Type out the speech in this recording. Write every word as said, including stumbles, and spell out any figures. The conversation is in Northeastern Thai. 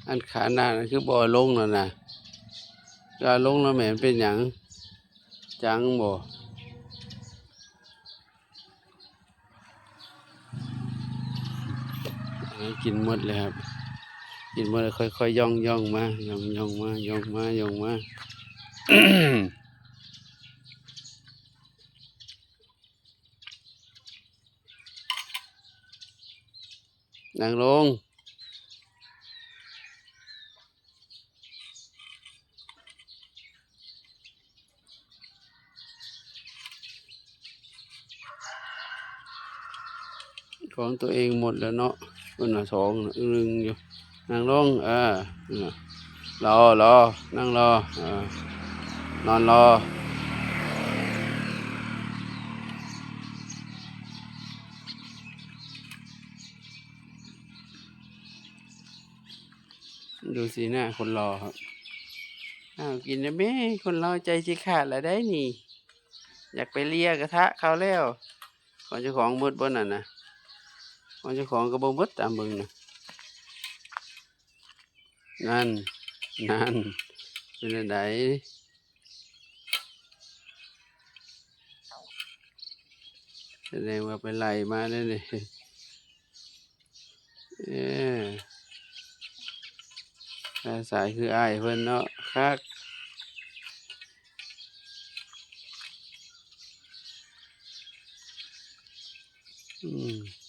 อันขาหน้านั่นคือบ่เอาลงแล้วนะ ก็เอาลงแล้วแหม มันเป็นหยัง จังบ่ อันนั้นกินหมดเลยครับ กินหมดเลย ค่อยๆ ย่องย่องมา ย่องย่องมา ย่องมา ย่องมา นั่งลง ของตัวเองหมดแล้วเนาะ เพิ่นว่าสองน่ะ อึ้งอยู่ นั่งลง เออ เออ รอ รอ นั่งรอ เออ นอนรอ ดูสีหน้าคนรอครับ อ้าว กินแล้วแม่ คนรอใจสิขาดแล้วได้นี่ อยากไปเลียกระทะเขาแล้ว ของเจ้าของหมดบ่นั่นนะ ของเจ้าของก็บ่หมดตามเบิ่งนะ นั่น นั่น เป็นจั่งใด แสดงว่าไปไล่มาแล้วนี่ เออ อาสายคืออ้ายเพิ่นเนาะ คัก อืม